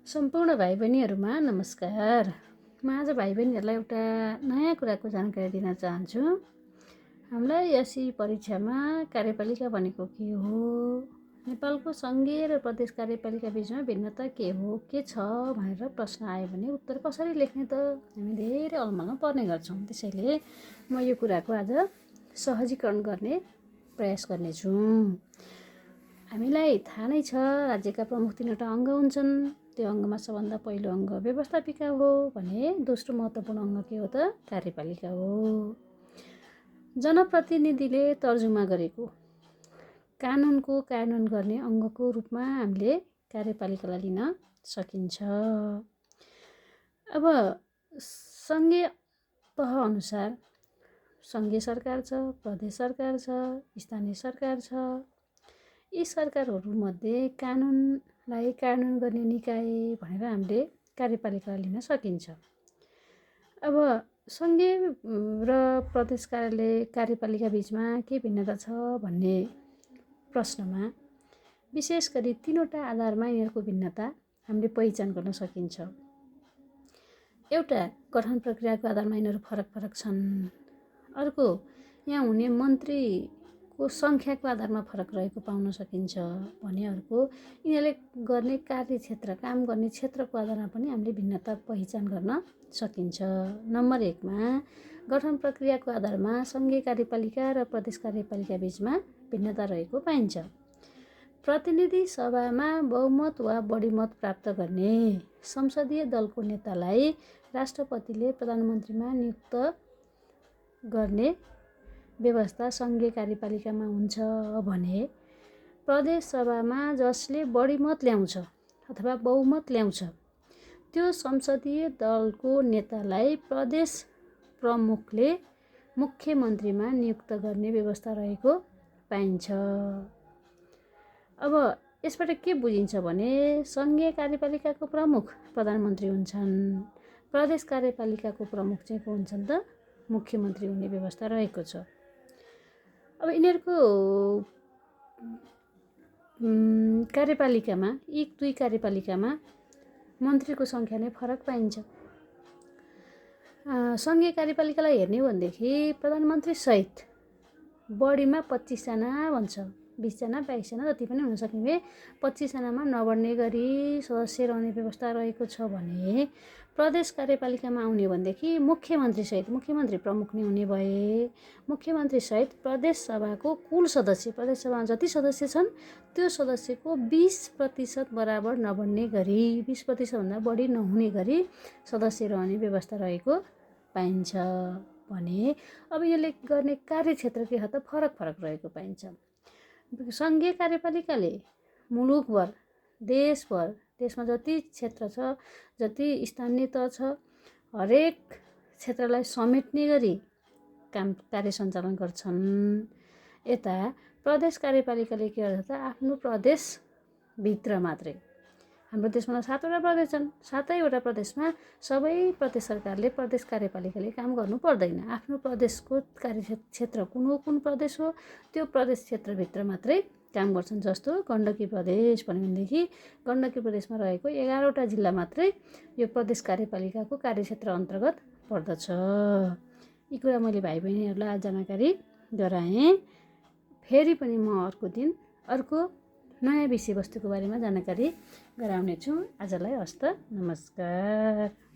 सम्पूर्ण भाइ बहिनीहरूमा नमस्कार। म आज भाइ बहिनीहरूलाई एउटा नयाँ कुराको जानकारी दिन चाहन्छु। हामीलाई एसई परीक्षामा कार्यपालिका भनेको के हो, नेपालको सङ्घीय र प्रदेश कार्यपालिका बिचमा भिन्नता के हो, के छ भनेर प्रश्न आयो भने उत्तर कसरी लेख्ने त हामी धेरै अलमलमा पर्ने गर्छौँ। त्यसैले म यो कुराको आज सहजीकरण गर्ने प्रयास गर्नेछु। हामीलाई थाहा नै छ, राज्यका प्रमुख 3वटा अङ्ग हुन्छन्। त्यो अङ्गमा सबभन्दा पहिलो अङ्ग व्यवस्थापिका हो भने दोस्रो महत्त्वपूर्ण अङ्ग के हो त कार्यपालिका हो। जनप्रतिनिधिले तर्जुमा गरेको कानुनको कार्यान्वयन गर्ने अङ्गको रूपमा हामीले कार्यपालिकालाई लिन सकिन्छ। अब सङ्घीय तह अनुसार सङ्घीय सरकार छ, प्रदेश सरकार छ, स्थानीय सरकार छ। यी सरकारहरूमध्ये कानुनलाई कार्यान्वयन गर्ने निकाय भनेर हामीले कार्यपालिकालाई लिन सकिन्छ। अब सङ्घीय र प्रदेश कार्यालय कार्यपालिका बिचमा के भिन्नता छ भन्ने प्रश्नमा विशेष गरी 3वटा आधारमा यिनीहरूको भिन्नता हामीले पहिचान गर्न सकिन्छ। एउटा गठन प्रक्रियाको आधारमा यिनीहरू फरक छन्। अर्को यहाँ हुने मन्त्रीको सङ्ख्याको आधारमा फरक रहेको पाउन सकिन्छ भने अर्को यिनीहरूले गर्ने कार्यक्षेत्र काम गर्ने क्षेत्रको आधारमा पनि हामीले भिन्नता पहिचान गर्न सकिन्छ। नम्बर 1मा गठन प्रक्रियाको आधारमा सङ्घीय कार्यपालिका र प्रदेश कार्यपालिका बिचमा भिन्नता रहेको पाइन्छ। प्रतिनिधि सभामा बहुमत वा बढी मत प्राप्त गर्ने संसदीय दलको नेतालाई राष्ट्रपतिले प्रधानमन्त्रीमा नियुक्त गर्ने व्यवस्था सङ्घीय कार्यपालिकामा हुन्छ भने प्रदेश सभामा जसले बढी मत ल्याउँछ अथवा बहुमत ल्याउँछ त्यो संसदीय दलको नेतालाई प्रदेश प्रमुखले मुख्यमन्त्रीमा नियुक्त गर्ने व्यवस्था रहेको पाइन्छ। अब यसबाट के बुझिन्छ भने सङ्घीय कार्यपालिकाको प्रमुख प्रधानमन्त्री हुन्छन्, प्रदेश कार्यपालिकाको प्रमुख चाहिँ को हुन्छन् त मुख्यमन्त्री हुने व्यवस्था रहेको छ। अब यिनीहरूको कार्यपालिकामा यी दुई कार्यपालिकामा मन्त्रीको सङ्ख्या नै फरक पाइन्छ। सङ्घीय कार्यपालिकालाई हेर्ने हो भनेदेखि प्रधानमन्त्री सहित बढीमा 25 जना भन्छ, 20 जना 22 जना जति पनि हुन सक्ने 25 जनामा नबढ्ने गरी सदस्य रहने व्यवस्था रहेको छ भने प्रदेश कार्यपालिकामा आउने भनेदेखि मुख्यमन्त्री प्रमुख नै हुने भए मुख्यमन्त्री सहित प्रदेश सभाको कुल सदस्य प्रदेश सभामा जति सदस्य छन् त्यो सदस्यको 20% बराबर नबढ्ने गरी 20% भन्दा बढी नहुने गरी सदस्य रहने व्यवस्था रहेको पाइन्छ भने अब यसले गर्ने कार्यक्षेत्र के त फरक रहेको पाइन्छ। सङ्घीय कार्यपालिकाले मुलुकभर देशमा जति क्षेत्र छ, जति स्थानीय तह छ, हरेक क्षेत्रलाई समेट्ने गरी कार्य सञ्चालन गर्छन्। यता प्रदेश कार्यपालिकाले के गर्छ त आफ्नो प्रदेशभित्र मात्रै, हाम्रो देशमा 7वटा प्रदेश छन्, 7वटा प्रदेशमा सबै प्रदेश सरकारले प्रदेश कार्यपालिकाले काम गर्नु पर्दैन। आफ्नो प्रदेशको कार्यक्षेत्र कुन प्रदेश हो त्यो प्रदेश क्षेत्रभित्र मात्रै काम गर्छन्। जस्तो गण्डकी प्रदेश भन्यो भनेदेखि गण्डकी प्रदेशमा रहेको 11वटा जिल्ला मात्रै यो प्रदेश कार्यपालिकाको कार्यक्षेत्र अन्तर्गत पर्दछ। यी कुरा मैले भाइ बहिनीहरूलाई आज जानकारी गराएँ। फेरि पनि म अर्को दिन अर्को नयाँ विषयवस्तुको बारेमा जानकारी गराउनेछु। आजलाई हस्त नमस्कार।